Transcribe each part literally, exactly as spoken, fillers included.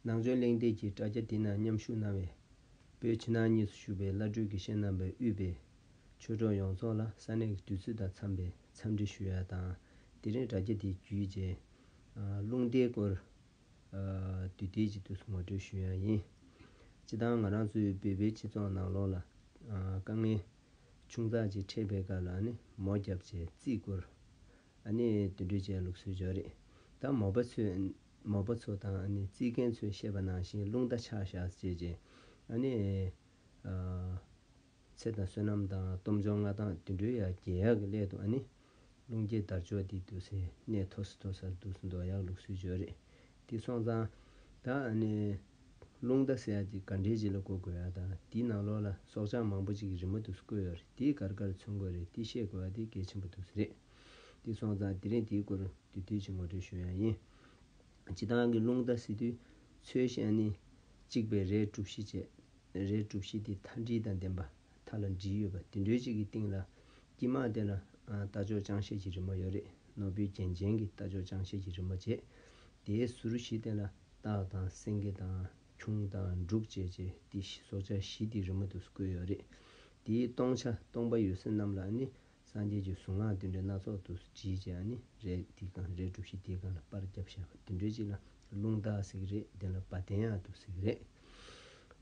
ནང་ཆོས་གླེང་སྟེགས་ཀྱི་དྲ་རྒྱ་འདི་ན་མཉམ་ཞུགས་གནང་བའི་བོད་ཕྱི་ནང་གཉིས་སུ་བཞུགས་པའི་བླ་སྤྲུལ་དགེ་བཤེས་རྣམ་པས་དབུས་པའི་ཆོས་གྲོགས་ཡོངས་རྫོགས་ལ་ས་གནས་ཀྱི་དུས་ཚོད་དང་འཚམས་པའི་འཚམས་འདྲི་ཞུ་ཡ་དང་། དེ་རིང་དྲ་རྒྱ་འདི་བརྒྱུད་རྗེས་རླུང་རྟའི་སྐོར་དུས་དེབ་ཅིག་ཏུ་ངོ་སྤྲོད་ཞུ་ཡ་ཡིན། སྤྱིར་བཏང་ང་རང་ཚོའི་བོད་པའི་སྤྱི་ཚོགས་ནང་ལོགས་ལ་དཀའ་ངལ་ཆུང་ཙག་ཅིག་འཕྲད་པའི་སྐབས་ལ་ནི་མོ་བརྒྱབ་བྱས་རྩིས་སྐོར། ཨ་ནི་དེ་འདྲ་བྱས་ལུགས་སྲོལ་ཅིག་ཡོད་རེད། ད་མོ་པ་ཚོས་མོ་པ་ཚོ་དང་ཨ་ནི་རྩིས་མཁན་ཚོས་བཤད་པ་ནང་བཞིན་རླུང་རྟ་ཆག་བཞག་བྱས་རྗེས་ཨ་ནི་ཨ་ཚེ་དང་བསོད་ནམས་དང་སྟོབས་འབྱོར་མངའ་ཐང་དེ་འདྲ་ཡར་རྒྱས་ཡག་གི་སླད་དུ་ཨ་ནི་རླུང་རྒྱས་དར་ལྕོག་དེ་འདུག་སེ་གནས་མཐོ་ས་མཐོ་སར་འདུག་སེ་འགྲོ་ཡག་ལུགས་སྲོལ་ཅིག་ཡོད་རེད། དེ་སོང་ཙང་ད་ཨ་ནི་རླུང་རྟ་ཟེར་ཡག་དེ་ག་འདྲས་ཅིག་ལ་གོ་དགོས་ཡག་དང་དེའི་ནང་ལོགས་ལ་སྲོག་ཆགས་མང་པོ་ཅིག་གི་རི་མོ་འདུག་སེ་བཀོད་ཡོད་རེད། དེ་ག་རེ་ག་རེ་མཚོན་དགོས་རེད། དེ་ཤེས་དགོས་ཡག་དེ་གལ་ཆེན་པོ་འདུག་སེ་རེད། དེ་སོང་ཙང་དེ་རིང་དེའི་སྐོར་བསྡུས་བསྡུས་ཅིག་ངོ་སྤྲོད་ཞུ་ཡག་ཡིན། སྤྱིར་བཏང་གི་རླུང་རྟ་ཟེར་དུས་ཚོས་གཞི་ནི་གཅིག་པའི་རས་གྲུ་བཞི་བཅས་རས་གྲུ་བཞི་དེ་མཐའ་སྒྲིལ་དང་ལྡན་པ་མཐའ་ལ་སྒྲིལ་ཡོད་པ་དེ་འདྲའི་གཅིག་གི་སྟེང་ལ་དཀྱིལ་མ་དེ་ལ་རྟ་མཆོག་ཅང་ཤེས་ཀྱི་རི་མོ་ཡོད་རེད། ནོར་བུའི་རྒྱན་ཅན་གྱི་རྟ་མཆོག་ཅང་ཤེས་ཀྱི་རི་མོ་བྱས། དེའི་ཟུར་བཞི་དེ་ལ་སྟག་དང་སེང་གེ་དང་ཁྱུང་དང་འབྲུག་བཅས་བཅས་དེ་སྲོག་ཆགས་བཞི་དེའི་རི་མོ་དུ་བཀོད་ཡོད་རེད། དེའི་སྟོང་ཆ་སྟོང་པ་ཡོད་ས་རྣམས་ལ་ནི་སངས་རྒྱས་ཀྱི་གཟུངས་སྔགས་དེ་འདྲ་སྣ་ཚོགས་དུ་བྲིས་བྱས་ནི་རས་དེའི་སྒང་རས་གྲུ་བཞི་དེའི་སྒང་ལ་པར་བརྒྱབ་བཞག་པ་དེ་འདྲའི་ཅིག་ལ་རླུང་རྟ་ཟེར་གྱི་རེད། དེ་ལ་བ་དན་ཡང་དུ་ཟེར་གྱི་རེད།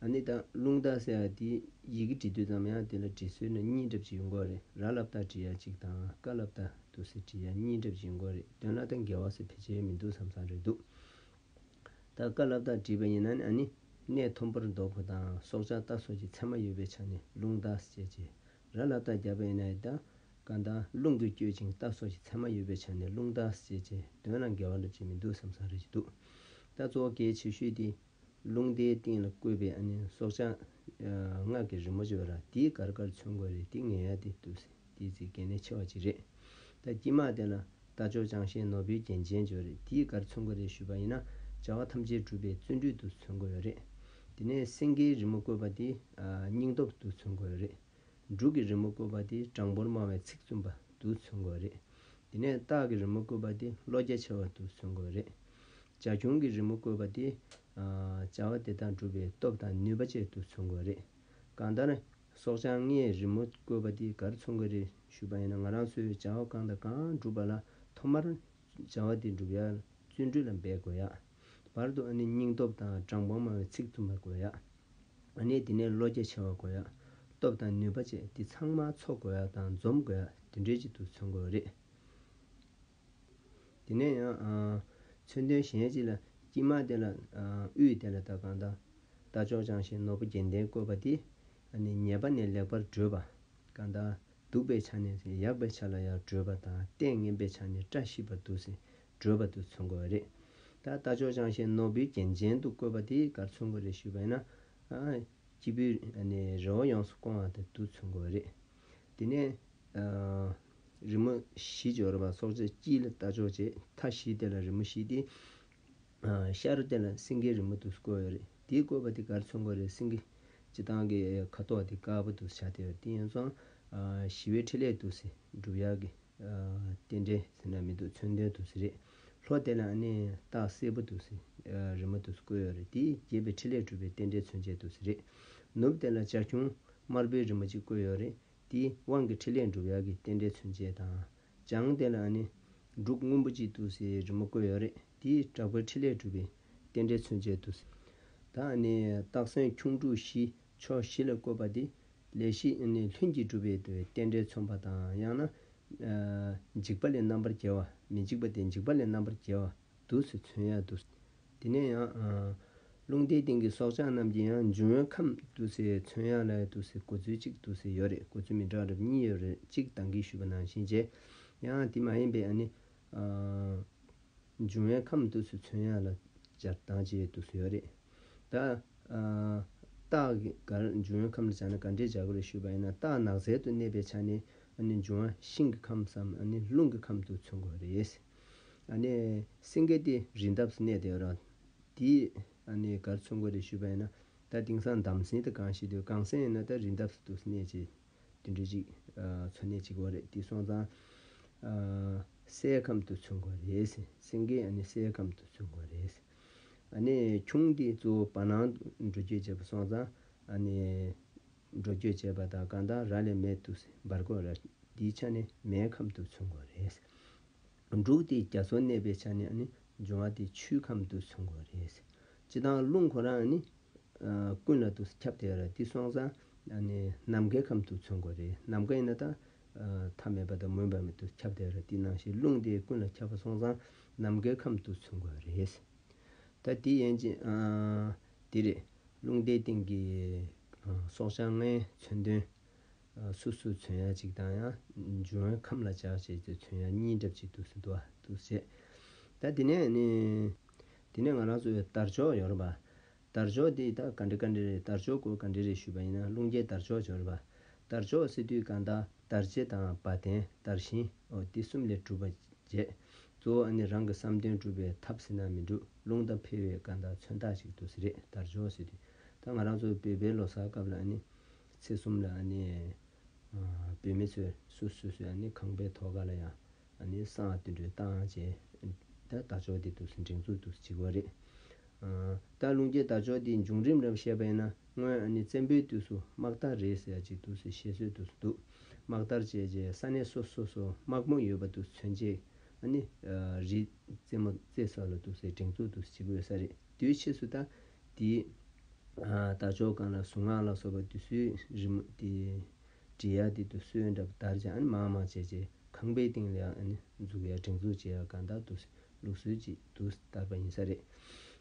ཨ་ནི་ད་རླུང་རྟ་ཟེར་ཡག་དེ་ཡི་གེ་འབྲི་དུས་ཙམ་ཡང་དེ་ལ་འབྲི་སྲོལ་ནི་གཉིས་འདྲ་ཅིག་ཡོང་གི་རེད། ར་ལ་བཏགས་འབྲི་ཡག་གཅིག་དང་ཀ་ལ་བཏགས་དུ་ཟེར་འབྲི་ཡག་གཉིས་འདྲ་ཅིག་ཡོང་གི་རེད། དོན་ལ་ད་འགལ་བ་ཟེར་ཕལ་ཆེར་མི་འདུག་བསམ་བསམ་རེད་འདུག་ད་ཀ་ལ་བཏགས་བྲིས་པ་ཡིན་ན་ནི་ཨ་ནི་གནས་མཐོན་པོར་འདོགས་པ་དང་སྲོག་ཆགས་རྟ་སོགས་ཀྱི་མཚན་མ་ཡོད་པའི་ཆ་ནས་རླུང་རྟ་ཟེར་བྱས། ར་ལ་བཏགས་བརྒྱབ་པ་ཡིན་ན་ད་གང་ལྟར་རླུང་གིས་བསྐྱོད་ཅིང་རྟ་སོགས་ཀྱི་མཚན་མ་ཡོད་པའི་ཆ་ནས་རླུང་རྟ་ཟེར་བྱས་དོན་ལ་འགལ་བ་ལབ་ཀྱི་མི་འདུག་བསམ་བསམ་རེ་ཞིག་འདུག་ད་གཙོ་བོ་གལ་ཆེ་ཤོས་དེ་རླུང་རྟའི་སྟེང་ལ་བཀོད་པའི་ཨ་ནི་སྲོག་ཆགས་སྔགས་ཀྱི་རི་མོ་ཅིག་ཡོད་ར། དེའི་ག་རེ་ག་རེ་མཚོན་དགོས་རེད། དེ་ངེས་ཡ་དེ་འདུག་ཟེར། དེའི་ཚིག་གལ་གནད་ཆེ་བ་ཅིག་རེད། ད་དཀྱིལ་མ་དེ་ལ་རྟ་མཆོག་ཅང་ཤེས་ནོར་བུའི་རྒྱན་ཅན་ཅིག་ཡོད་རེད། དེའི་ག་རེ་མཚོན་དགོས་རེད་ཞུས་པ་ཡིན་ན་བྱ་བ་ཐམས་ཅད་གྲུབ་པའི་བརྩོན་འགྲུས་དུ་མཚོན་དགོས་ཡོད་རེད། དེ་ནས་སེང་གེའི་རི་མོ་བཀོད་པ་དེ་སྙིང་སྟོབས་དུ་མཚོན་དགོས་ཡོད་རེད། འབྲུག་གི་རི་མོ་བཀོད་པ་དེ་གྲངས་འབོར་དམའ་བའི་ཚིག་བཙུན་པ་དུ་མཚོན་དགོས་རེད། དེ་ནས་སྟག་གི་རི་མོ་བཀོད་པ་དེ་བློ་རྒྱ་ཆེ་བ་དུ་མཚོན་དགོས་རེད། བྱ་ཁྱུང་གི་རི་མོ་བཀོད་པ་དེ་བྱ་བ་དེ་དག་སྒྲུབ་པའི་སྟོབས་དང་ནུས་པ་བཅས་དུ་མཚོན་དགོས་རེད། གང་ལྟར་སྲོག་ཆགས་ལྔའི་རི་མོ་བཀོད་པ་དེ་ག་རེ་མཚོན་གྱི་རེད་ཞུས་པ་ཡིན་ན་ང་རང་ཚོས་བྱ་བ་གང་དང་གང་སྒྲུབ་པ་ལ་ཐོག་མར་བྱ་བ་དེ་སྒྲུབ་ཡ་བརྩོན་འགྲུས་ལ་འབད་དགོས་ཡ། བར་དུ་ཨ་ནི་སྙིང་སྟོབས་དང་གྲངས་འབོར་དམའ་བའི་ཚིག་བཙུན་པ་དགོས་ཡ། ཨ་ནི་དེ་ནས་བློ་རྒྱ་ཆེ་བ་དགོས་ཡ། སྟོབས་དང་ནུས་པ་བཅས་དེ་ཚང་མ་ཚོགས་དགོས་ཡ་དང་འཛོམས་དགོས་ཡ་དེ་འདྲའི་ཅིག་ཏུ་མཚོན་དགོས་རེད། དེ་ནས་ཡང་མཚོན་དོན་གཞན་ཅིག་ལ་དཀྱིལ་མ་དེ་ལ་དབུས་དེ་ལ་ད་གང་ལྟར་རྟ་མཆོག་ཅང་ཤེས་ནོར་བུ་རྒྱན་ལྡན་བཀོད་པ་དེ་ཨ་ནི་ཉེས་པ་ནས་ལེགས་པར་བགྲོད་པ། གང་ལྟར་སྡུག་པའི་ཆ་ནས་ཡག་པའི་ཆ་ལ་ཡང་བགྲོད་པ་དང་ལྟས་ངན་པའི་ཆ་ནས་བཀྲ་ཤིས་པར་འདུག་སེ་བགྲོད་པ་དུ་མཚོན་དགོས་པ་རེད། ད་རྟ་མཆོག་ཅང་ཤེས་ནོར་བུའི་རྒྱན་ཅན་དུ་བཀོད་པ་དེ་ག་རེ་མཚོན་དགོས་རེད་ཞུས་པ་ཡིན་ན། སྐྱེས་བུའི་རེ་བ་ཡོངས་སུ་སྐོང་བ་དེ་དུ་མཚོན་དགོས་པ་རེད། དེ་ནས་རི་མོ་བཞི་སྦྱོར་བ་སྲོག་ཆགས་དཀྱིལ་ལ་རྟ་མཆོག་བཅས་མཐའ་བཞི་དེ་ལ་རི་མོ་བཞི་དེ། ཤར་དེ་ལ་སེང་གེའི་རི་མོ་དུ་བཀོད་ཡོད་རེད། དེའི་བཀོད་པ་དེ་ག་རེ་མཚོན་དགོས་རེད། སེང་གེ་སྤྱིར་བཏང་གི་ཁ་དོག་དེ་དཀར་པོ་དུ་ཆགས་བསྡད་ཡོད་རེད། དེ་ཡིན་ཙང་ཞི་བའི་ཕྲིན་ལས་དུ་སེ་སྒྲུབ་ཡག་གི་རྟེན་འབྲེལ་ཟེར་ན་མི་འདུག་མཚོན་དོན་དུ་སེ་རེད། ལྷོ་དེ་ལ་ཨ་ནི་སྟག་སེར་པོ་དུ་སེ་རི་མོ་དུ་སེ་བཀོད་ཡོད་རེད། དེ་རྒྱས་པའི་ཕྲིན་ལས་སྒྲུབ་པའི་རྟེན་འབྲེལ་མཚོན་བྱེད་དུ་སེ་རེད། ནུབ་དེ་ལ་བྱ་ཁྱུང་དམར་པོའི་རི་མོ་ཅིག་བཀོད་ཡོད་རེད། དེ་དབང་གི་ཕྲིན་ལས་སྒྲུབ་ཡག་གི་རྟེན་འབྲེལ་མཚོན་བྱེད་དང་། བྱང་དེ་ལ་ཨ་ནི་འབྲུག་སྔོན་པོ་གཅིག་འདུག་སེ་རི་མོ་བཀོད་ཡོད་རེད། དེ་དྲག་པོའི་ཕྲིན་ལས་སྒྲུབ་པའི་རྟེན་འབྲེལ་མཚོན་བྱེད་འདུག་སེ། ད་ཨ་ནི་སྟག་སེང་ཁྱུང་འབྲུག་བཞི་ཕྱོགས་བཞི་ལ་བཀོད་པ་དེ་ལས་བཞི་ཨ་ནི་ལྷུན་གྱིས་གྲུབ་པའི་རྟེན་འབྲེལ་མཚོན་པ་དང་། ཡང་ན་འཇིགས་པ་ལས་རྣམ་པར་རྒྱལ་བ། མི་འཇིགས་པ་དེ་འཇིགས་པ་ལས་རྣམ་པར་རྒྱལ་བ། འདུག་སེ་མཚོན་ཡག་འདུག་དེ་ནས་ཡང་རླུང་རྟའི་སྟེང་གི་སྲོག་ཆགས་རྣམས་ཀྱི་ཡང་འབྱུང་བའི་ཁམས་འདུག་སེ་མཚོན་ཡག་ལ་འདུག་སེ་འགོ་ཚུལ་གཅིག་འདུག་སེ་ཡོད་རེད། འགོ་ཚུལ་མི་འདྲ་བ་གཉིས་ཡོད་རེད། གཅིག་ད་གིན་ཞུས་པ་ནང་བཞིན་བྱས། ཡང་དེ་མ་ཡིན་པའི་ཨ་ནི་འབྱུང་བའི་ཁམས་འདུག་སེ་མཚོན་ཡག་ལ་སྦྱར་སྟངས་གཅིག་འདུག་སེ་ཡོད་རེད། ད་སྟག་གི་གར་འབྱུང་བའི་ཁམས་ལ་སྦྱར་ན་ག་འདྲས་སྦྱར་དགོས་རེད་ཞུས་པ་ཡིན་ན། སྟག་ནགས་ཚལ་དུ་གནས་པའི་ཆ་ནས་ཨ་ནི་འབྱུང་བ་ཤིང་གི་ཁམས་སམ་ཨ་ནི་རླུང་གི་ཁམས་དུ་མཚོན་དགོས་རེད། ཨ་ནི་སེང་གེ་དེ་རི་འདབས་སུ་གནས་བསྡད་ཡོད་ར། དེ་ཨ་ནི་གར་མཚོན་དགོས་རེད་ཞུས་པ་ཡིན་ན། ད་དེང་སང་འདམ་སེང་དེ་གང་ཞིག་འདུག་གངས་སེང་ཡིན་ན་ད་རི་འདབས་སུ་འདུག་གནས་ཅིག་དེ་འདྲ་ཅིག་འཚོ་གནས་བྱེད་ཀྱི་ཡོད་རེད། དེ་སོང་ཙང་སའི་ཁམས་དུ་མཚོན་དགོས་རེད། སེང་གེ་ཨ་ནི་སའི་ཁམས་དུ་མཚོན་དགོས་རེད། ཨ་ནི་ཁྱུང་དེ་གཙོ་བོ་བར་སྣང་འགྲོ་སྐྱོད་བྱེད་པ་སོང་ཙང་ཨ་ནི་འགྲོ་སྐྱོད་བྱེད་པ་དང་གང་དག་ར་ལས་མེ་འདུག་སེ་འབར་གོ་ར། དེའི་ཆ་ནས་མེའི་ཁམས་དུ་མཚོན་གོ་རེད། འབྲུག་དེ་རྒྱ་མཚོར་གནས་པའི་ཆ་ནས་ཨ་ནི་འབྱུང་བ་དེ་ཆུའི་ཁམས་དུ་མཚོན་གོ་རེད། སྤྱིར་བཏང་རླུང་ཁོ་རང་ཨ་ནི་ཀུན་ལ་དུ་ཁྱབ་བསྡད་ར། དེ་སོང་ཙང་ཨ་ནི་ནམ་མཁའི་ཁམས་དུ་མཚོན་གོ་རེད། ནམ་མཁའ་ཡིན་ན་ད་མཐའ་མེད་པ་དང་མུན་པ་མེད་དུ་ཁྱབ་བསྡད་ར། དེ་ནང་བཞིན་རླུང་དེ་ཀུན་ལ་ཁྱབ་པ་སོང་ཙང་ནམ་མཁའི་ཁམས་དུ་མཚོན་གོ་རེད། ད་དེ་ཡན་ཅིག་དེ་རེད། རླུང་རྟའི་སྟེང་གི་སྲོག་ཆགས་ལྔའི་མཚོན་དོན། སོ་སོའི་མཚོན་ཡ་གཅིག་དང་ཡང་འབྱུང་བའི་ཁམས་ལ་བྱ་བྱེད་ཀྱི་མཚོན་ཡ་གཉིས་འདྲ་ཅིག་འདུག་སེ་འདུག་ཨ་འདུག་སེ་བྱས། ད་དེ་ནས་ནི་དེ་ནས་ང་རང་ཚོའི་དར་ལྕོག་ཡོད་རེད་པ། དར་ལྕོག་དེ་ད་ག་འདྲ་ག་འདྲ་རེད། དར་ལྕོག་སྐོར་ག་འདྲ་རེད་ཞུས་པ་ཡིན་ན་རླུང་རྒྱས་དར་ལྕོག་ཡོད་རེད་པ། དར་ལྕོག་ཟེར་དུས་གང་ལྟར་དར་ལྕེ་དང་བ་དན་དར་ཤིང་འོ་དེ་གསུམ་ལས་གྲུབ་པ་བྱས། གཙོ་བོ་ཨ་ནི་རང་གི་བསམ་དོན་འགྲུབ་པའི་ཐབས་ཟེར་ན་མི་འགྲུབ། རླུང་དང་འཕེལ་བའི་གང་ལྟར་མཚོན་རྟགས་ཤིག་འདུག་སེ་རེད། དར་ལྕོག་ཟེར་དུས་ད་ང་རང་ཚོ་བོད་པའི་ལོ་གསར་སྐབས་ལ་ཨ་ནི་ཚེས་གསུམ་ལ་ཨ་ནི་བོད་མི་ཚོས་སོ་སོ་སོ་སོའི་ཨ་ནི་ཁང་པའི་ཐོག་ཁ་ལ་ཡང་ཨ་ནི་བསང་དེ་འདྲ་བཏང་བྱས་ད་དར་ལྕོག་དེ་འདུག་སེ་སྒྲེང་འཛུགས་འདུག་སེ་བྱེད་ཀྱི་ཡོད་རེད། ད་རླུང་རྒྱས་དར་ལྕོག་དེའི་བྱུང་རིམ་རབ་བཤད་པ་ཡིན་ན་སྔོན་ཨ་ནི་བཙན་པོའི་དུས་སུ་དམག་དར་རེད་ཟེར་ཡ་ཅིག་འདུག་སེ་བཤད་སྲོལ་འདུག་སེ་འདུག་དམག་དར་བྱས་རྗེས་ས་གནས་སོ་སོ་སོ་དམག་མོ་ཡོད་པ་དུ་མཚོན་བྱེད་ཨ་ནི་རི་རྩེ་མོ་རྩེ་ས་ལ་འདུག་སེ་སྒྲེང་འཛུགས་འདུག་སེ་བྱེད་ཀྱི་ཡོད་ས་རེད། དུས་ཕྱིས་སུ་ད་དེའི་དར་ལྕོག་སྒང་ལ་གཟུངས་སྔགས་ལ་སོགས་པ་དུས་སུའི་རི་མོ་དེ་འབྲི་ཡ་དེ་དུས་སུའི་འདྲ་པོ་དར་རྗེས་ཨ་ནི་མང་མང་བྱས་རྗེས་ཁང་པའི་སྟེང་ལ་ཡང་ཨ་ནི་འཛུགས་ཡ་སྒྲེང་འཛུགས་བྱེད་ཡ་གང་ལྟར་འདུག་སེ་ལུགས་སྲོལ་ཅིག་ཏུ་དར་བ་ཡིན་ས་རེད།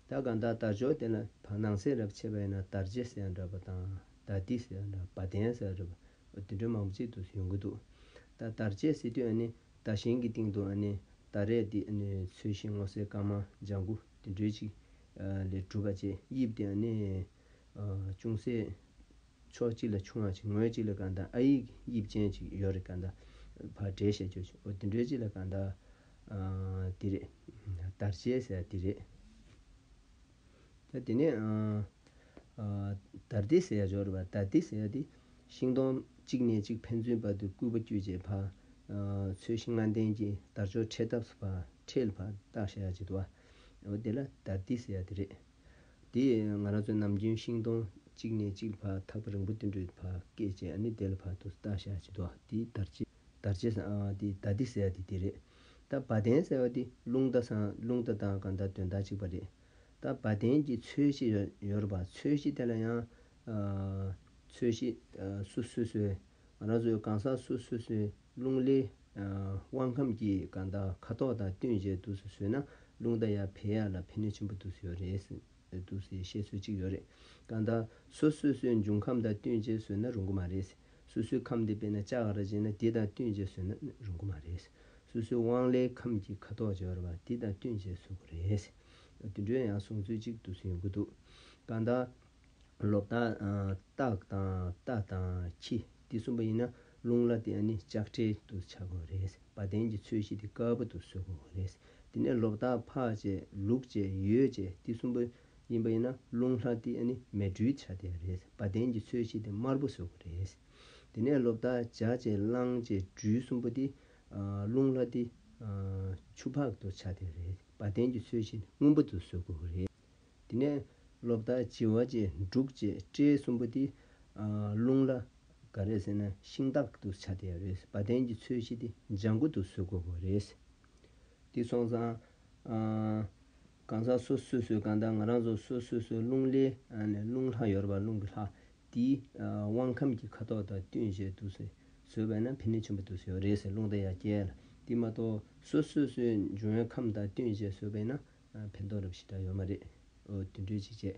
ད་གང་ལྟར་དར་ལྕོག་དེ་ལ་ཕར་ནང་གསེས་རབ་ཕྱེ་བ་ཡིན་ན་དར་ལྕེ་ཟེར་ཡ་འདྲ་པོ་དང་དར་དི་ཟེར་ཡ་འདྲ་བ་དན་ཟེར་ཡ་འདྲ་པོ་དེ་འདྲའི་མང་པོ་ཅིག་ཏུ་ཡོང་གི་འདུག་ད་དར་ལྕེ་ཟེར་དུས་ཨ་ནི་དར་ཤིང་གི་སྟེང་དུ་ཨ་ནི་དར་རས་འདི་ཨ་ནི་ཚོས་ཤིང་སྔོ་སེར་སྐར་མ་ལྗང་གུ་དེ་འདྲའི་ཅིག་ལས་གྲུབ་པ་བྱས། དབྱིབས་དེ་ཨ་ནི་ཅུང་ཟད་ཕྱོགས་གཅིག་ལ་ཆུང་བ་ཅིག་ངོས་གཅིག་ལ་གང་ལྟར་ཨ་ཡིག་དབྱིབས་ཅན་ཅིག་ཡོད་རེད། གང་ལྟར་ཕར་འགྲེལ་བཤད་བྱོས་ཤིག་འོ་དེ་འདྲའི་ཅིག་ལ་གང་ལྟར་དེ་རེད། དར་ལྕེ་ཟེར་ཡ་དེ་རེད། ད་དེ་ནས་དར་དི་ཟེར་ཡ་ཡོད་རེད་པ། དར་དི་ཟེར་ཡ་དེ་ཤིང་སྡོང་གཅིག་ནས་གཅིག་ཕན་ཚུན་བར་དུ་སྐུད་པ་བསྐྱོད་བྱས་ཕར་ཚོས་ཤིང་ལྔ་ལྡན་གྱི་དར་ལྕོག་འཕྲེད་ཐབས་སུ་ཕར་འཕྲེད་ལ་ཕར་བཏགས་བཞག་ཡ་ཅིག་འདུག་པ། འོ་དེ་ལ་དར་དི་ཟེར་ཡ་དེ་རེད། དེ་ང་རང་ཚོ་ནམ་རྒྱུན་ཤིང་སྡོང་གཅིག་ནས་གཅིག་ལ་ཕར་ཐག་པ་རིང་པོ་དེ་འདྲ་ཕར་བཀལ་བྱས་ཨ་ནི་དེ་ལ་ཕར་དུ་བཏགས་བཞག་ཅིག་འདུག་དེ་དར་ལྕེ་དར་ལྕེ་ཟེར་ཨ་དེ་དར་དི་ཟེར་ཡ་དེ་དེ་རེད། ད་བ་དན་ཟེར་བ་དེ་རླུང་རྟ་སང་རླུང་རྟ་དང་གང་ལྟར་དོན་དག་གཅིག་པ་རེད། ད་བ་དན་གྱི་ཚོས་གཞི་ཡོད་ཡོད་རེད་པ། ཚོས་གཞི་དེ་ལ་ཡང་ཚོས་གཞི་སོ་སོ་སོའི་ང་རང་ཚོའི་གང་ཟག་སོ་སོ་སོའི་རླུང་ལྷའི་དབང་ཁམས་ཀྱི་གང་ལྟར་ཁ་དོག་དང་བསྟུན་བྱས་འདུག་སེ་བཟོས་ན་རླུང་རྟ་ཡར་འཕེལ་ཡ་ལ་ཕན་ནུས་ཆེན་པོ་འདུག་སེ་ཡོད་རེད། འདུག་སེ་བཤད་སྲོལ་གཅིག་ཡོད་རེད། གང་ལྟར་སོ་སོ་སོའི་འབྱུང་ཁམས་དང་བསྟུན་བྱས་བཟོས་ན་རུང་གི་མ་རེད། སོ་སོའི་ཁམས་དེ་དཔེར་ན་ལྕགས་ག་རེ་བྱས་ན་དེ་དང་བསྟུན་བྱས་བཟོས་ན་རུང་གི་མ་རེད། སོ་སོའི་དབང་ལྷའི་ཁམས་ཀྱི་ཁ་དོག་སྦྱོར་བ་དེ་དང་བསྟུན་བྱས་བཟོ་དགོས་རེད། དེ་འདྲའི་ཡང་གསུང་ཚུལ་གཅིག་འདུག་སེ་ཡོང་གི་འདུག་གང་ལྟར། ལོ་རྟགས་སྟག་དང་རྟ་དང་ཁྱི་དེ་གསུམ་པོ་ཡིན་ན་རླུང་ལྷ་དེ་ཨ་ནི་ལྕགས་ཁྲི་དུ་ཆགས་དགོས་རེད། བ་དན་གྱི་ཚོས་གཞི་དེ་དཀར་པོ་དུ་བཟོ་དགོས་རེད། དེ་ནས་ལོ་རྟགས་ཕག་བཅས་ལུག་བཅས་ཡོས་བཅས་དེ་གསུམ་པོ་ཡིན་པ་ཡིན་ན་རླུང་ལྷ་དེ་ཨ་ནི་མེ་སྦྲུལ་ཆགས་བསྡད་རེད། བ་དན་གྱི་ཚོས་གཞི་དེ་དམར་པོ་བཟོ་དགོས་རེད། དེ་ནས་ལོ་རྟགས་བྱ་བཅས་གླང་བཅས་སྦྲུལ་གསུམ་པོ་དེ་རླུང་ལྷ་དེ་ཆུ་ཕག་དུ་ཆགས་བསྡད་རེད། བ་དན་གྱི་ཚོས་གཞི་དེ་སྔོན་པོ་དུ་བཟོ་དགོས་རེད། དེ་ནས་ལོ་རྟགས་བྱི་བ་བཅས་འབྲུག་བཅས་སྤྲེལ་གསུམ་པོ་དེ་རླུང་ལྷ་ག་རེ་ཟེར་ན་ཤིང་སྟག་ཏུ་ཆགས་བསྡད་ཡོད་རེད། བ་དན་གྱི་ཚོས་གཞི་དེ་ལྗང་གུ་དུ་བཟོ་དགོས་པ་རེད། དེ་སོང་ཙང་གང་ཟག་སོ་སོ་སོའི་གང་ལྟར་ང་རང་ཚོ་སོ་སོ་སོའི་རླུང་ལྷའི་རླུང་ལྷ་ཡོད་རེད་པ། རླུང་གི་ལྷ་དེའི་དབང་ཁམས་ཀྱི་ཁ་དོག་དང་བསྟུན་བྱས་འདུག་སེ་བཟོས་པ་ན་ཕན་ནུས་ཆེན་པོ་འདུག་སེ་ཡོད་རེད་ཟེར། རླུང་རྟ་ཡར་རྒྱས་ལ་དེ་མ་གཏོགས་སོ་སོ་སོའི་འབྱུང་བའི་ཁམས་དང་བསྟུན་བྱས་བཟོས་པ་ན། ཕན་ཐོགས་རབ་ཞེ་དྲག་ཡོད་མ་རེད། འོ་དེ་འདྲའི་ཅིག་བྱས།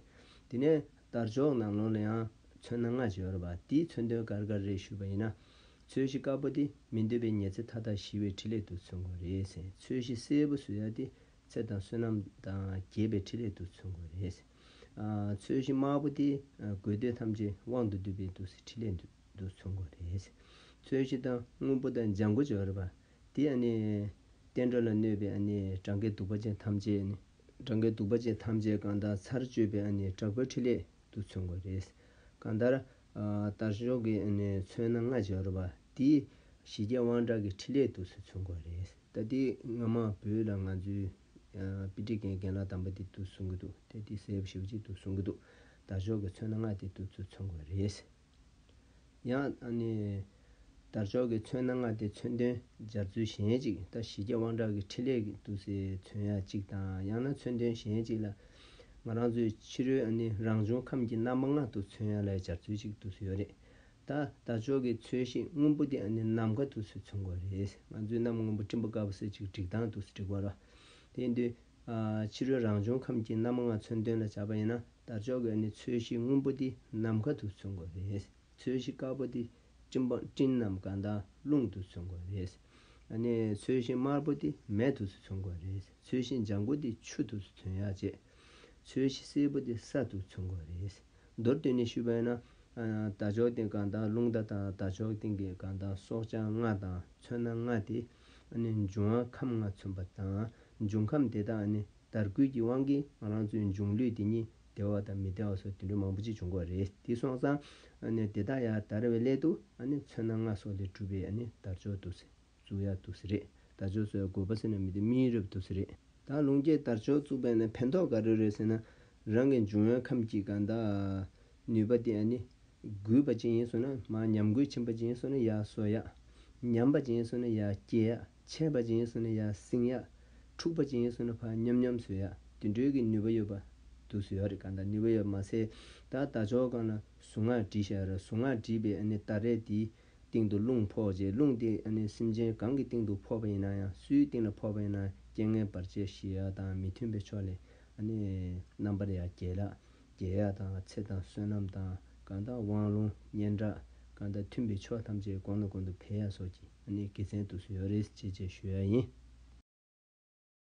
དེ་ནས་དར་ལྕོག་ནང་ལོགས་ལ་ཡང་ཚོན་སྣ་ལྔ་ཅིག་ཡོད་རེད་པ། དེའི་མཚོན་དོན་ག་རེ་ག་རེ་རེད་ཞུས་པ་ཡིན་ན། ཚོས་གཞི་དཀར་པོ་དེ་མི་འདོད་པའི་ཉི་ཚེ་མཐའ་དག་ཞི་བའི་ཕྲིན་ལས་དུ་མཚོན་དགོས་རེད་ཟེར། ཚོས་གཞི་སེར་པོ་བཟོ་ཡ་དེ་ཚེ་དང་བསོད་ནམས་དང་རྒྱས་པའི་ཕྲིན་ལས་དུ་མཚོན་དགོས་རེད་ཟེར། ཚོས་གཞི་དམར་པོ་དེ་དགོས་འདོད་ཐམས་ཅད་དབང་དུ་འདུས་པའི་དུ་ཕྲིན་ལས་དུ་མཚོན་དགོས་རེད་ཟེར། ཚོས་གཞི་དང་སྔོན་པོ་དང་ལྗང་གུ་ཅིག་ཡོད་རེད་པ། དེ་ཨ་ནི་བསྟན་འགྲོ་ལ་གནོད་པའི་ཨ་ནི་གྲངས་ཀའི་གདུག་པ་ཅན་ཐམས་ཅད་ནི་གྲངས་ཀའི་གདུག་པ་ཅན་ཐམས་ཅད་གང་དག་ཚར་གཅོད་པའི་ཨ་ནི་དྲག་པོའི་ཕྲིན་ལས་དུ་མཚོན་དགོས་རེད། གང་ལྟར་དར་ལྕོག་གི་ཨ་ནི་ཚོན་སྣ་ལྔ་ཅིག་ཡོད་རེད་པ། དེ་ཞི་རྒྱས་དབང་དྲག་གི་ཕྲིན་ལས་དུ་མཚོན་དགོས་རེད། ད་དེ་སྔ་མ་བོད་ལ་ང་ཚོའི་ ཨ་པི་ཊི་རྒན་རྒན་ལགས་དམ་པ་དེ་འདུག་གསུང་གི་འདུག་དེ་དེ་ཟེར་བ་ཞེ་པོ་ཅིག་འདུག་གསུང་གི་འདུག་དར་ལྕོག་གི་ཚོན་སྣ་ལྔ་དེ་འདུག་ཚུར་མཚོན་དགོས་རེད། ཡང་ཨ་ནི་དར་ལྕོག་གི་ཚོན་སྣ་ལྔ་དེ་མཚོན་དོན་སྦྱར་ཚུལ་གཞན་ཅིག་ད་ཞི་རྒྱས་དབང་དྲག་གི་ཕྲིན་ལས་ཀྱི་འདུག་སེ་མཚོན་ཡ་ཅིག་དང་། ཡང་ན་མཚོན་དོན་གཞན་ཅིག་ལ་ང་རང་ཚོའི་ཕྱི་རོལ་ཨ་ནི་རང་བྱུང་ཁམས་ཀྱི་རྣམ་པ་ལྔ་འདུག་མཚོན་ཡ་ལ་སྦྱར་ཚུལ་ཅིག་འདུག་སེ་ཡོད་རེད། ད་དར་ལྕོག་གི་ཚོས་གཞི་སྔོན་པོ་དེ་ཨ་ནི་ནམ་མཁའ་འདུག་སེ་མཚོན་དགོས་རེད། ང་ཚོའི་གནམ་སྔོན་པོ་སྤྲིན་པ་དཀར་པོ་ཟེར་ཅིག་སྒྲིག་སྟངས་འདུག་སེ་སྒྲིག་པ་ར། དེ་ཡིན་དུས་ཨ་ཕྱི་རོལ་རང་བྱུང་ཁམས་ཀྱི་རྣམ་པ་ལྔ་མཚོན་དོན་ལ་སྦྱར་བ་ཡིན་ན། དར་ལྕོག་གི་ཨ་ནི་ཚོས་གཞི་སྔོན་པོ་དེ་ནམ་མཁའ་འདུག་མཚོན་དགོས་རེད། ཚོས་གཞི་དཀར་པོ་དེ་སྤྲིན་པ་སྤྲིན་ནམ་གང་ལྟར་རླུང་འདུག་མཚོན་དགོས་རེད། ཨ་ནི་ཚོས་གཞི་དམར་པོ་དེ་མེ་འདུག་སེ་མཚོན་དགོས་རེད། ཚོས་གཞི་ལྗང་གུ་དེ་ཆུ་འདུག་སེ་མཚོན་ཡ་བྱས། ཚོས་གཞི་སེར་པོ་དེ་ས་འདུག་མཚོན་དགོས་རེད། མདོར་བསྡུས་ནས་ཞུས་པ་ཡིན་ན། ཨ་དར་ལྕོག་སྟེང་གང་དག་རླུང་རྟ་དང་། དར་ལྕོག་སྟེང་གི་གང་དག་སྲོག་ཆགས་ལྔ་དང་ཚོན་སྣ་ལྔ་དེ་ཨ་ནི་འབྱུང་བ་ཁམས་ལྔ་མཚོན་པ་དང་། འབྱུང་ཁམས་དེ་དག་ཨ་ནི་དར་སྐུད་ཀྱི་དབང་གིས་ང་རང་ཚོའི་འབྱུང་ལུས་དེ་ཉིད་བདེ་བ་དང་མི་བདེ་བ་སོགས་དེ་འདྲ་མང་པོ་ཅིག་འབྱུང་གི་ཡོད་རེད། དེ་སོང་ཙང་ཨ་ནི་དེ་དག་ཡར་དར་བའི་སླད་དུ་ཨ་ནི་ཚོན་སྣ་ལྔ་སོགས་ལས་གྲུབ་པའི་ཨ་ནི་དར་ལྕོག་འདུག་སེ་བཙུགས་ཡ་འདུག་སེ་རེད། དར་ལྕོག་བཙུགས་ཡ་དགོས་པ་ཟེར་ན་མི་འདུག་དམིགས་ཡུལ་རེད་འདུག་སེ་རེད། ད་རླུང་རྒྱས་དར་ལྕོག་བཙུགས་པ་ཡིན་ན་ཕན་ཐོགས་ག་རེ་རེད་ཟེར་ན། རང་གི་འབྱུང་བའི་ཁམས་ཀྱི་གང་དག་ནུས་པ་དེ་ཨ་ནི་རྒུད་པ་ཅིག་ཡིན་སོང་ན། མར་ཉམས་རྒུད་ཕྱིན་པ་ཅིག་ཡིན་སོང་ན་ཡར་གསོ་ཡ། ཉམས་པ་ཅིག་ཡིན་སོང་ན་ཡར་སྐྱེད་ཡ། ཆད་པ་ཅིག་ཡིན་སོང་ན་ཡར་བསྲིང་ཡ། འཁྲུགས་པ་ཅིག་ཡིན་སོང་ན་ཕར་ཉམས་ཉམས་བཟོ་ཡ། དེ་འདྲའི་གི་ནུས་པ་ཡོད་པ་འདུག་སེ་ཡོད་རེད། གང་ལྟར་ནུས་པ་ཡོད་མ་ཟད། ད་དར་ལྕོག་སྒང་ལ་གཟུངས་སྔགས་བྲིས་བཞག་རེད། གཟུངས་སྔགས་བྲིས་པའི་ཨ་ནི་སྟ་རེ་དེའི་སྟེང་དུ་རླུང་ཕོག་རྗེས། རླུང་དེ་ཨ་ནི་སེམས་ཅན་གང་གི་སྟེང་དུ་ཕོག་པ་ཡིན་ན་ཡང་། སུའི་སྟེང་ལ་ཕོག་པ་ཡིན་ན་རྐྱེན་ངན་བར་ཆད་ཞི་ཡ་དང་། མི་མཐུན་པའི་ཕྱོགས་ལས་ཨ་ནི་རྣམ་པར་ཡང་རྒྱལ་ལ་རྒྱལ་ཡ་དང་། ཚེ་དང་བསོད་ནམས་དང་། གང་ལྟར་དབང་ལུང་སྙན་གྲགས། གང་ལྟར་མཐུན་པའི་ཕྱོགས་ཐམས་ཅད་གོང་ནས་གོང་དུ་འཕེལ་ཡ་སོགས་ཀྱི་ཨ་ནི་དགེ་མཚན་འདུག་སེ་ཡོད་རེད་ཅེས་བཅས་ཞུ་ཡ་ཡིན།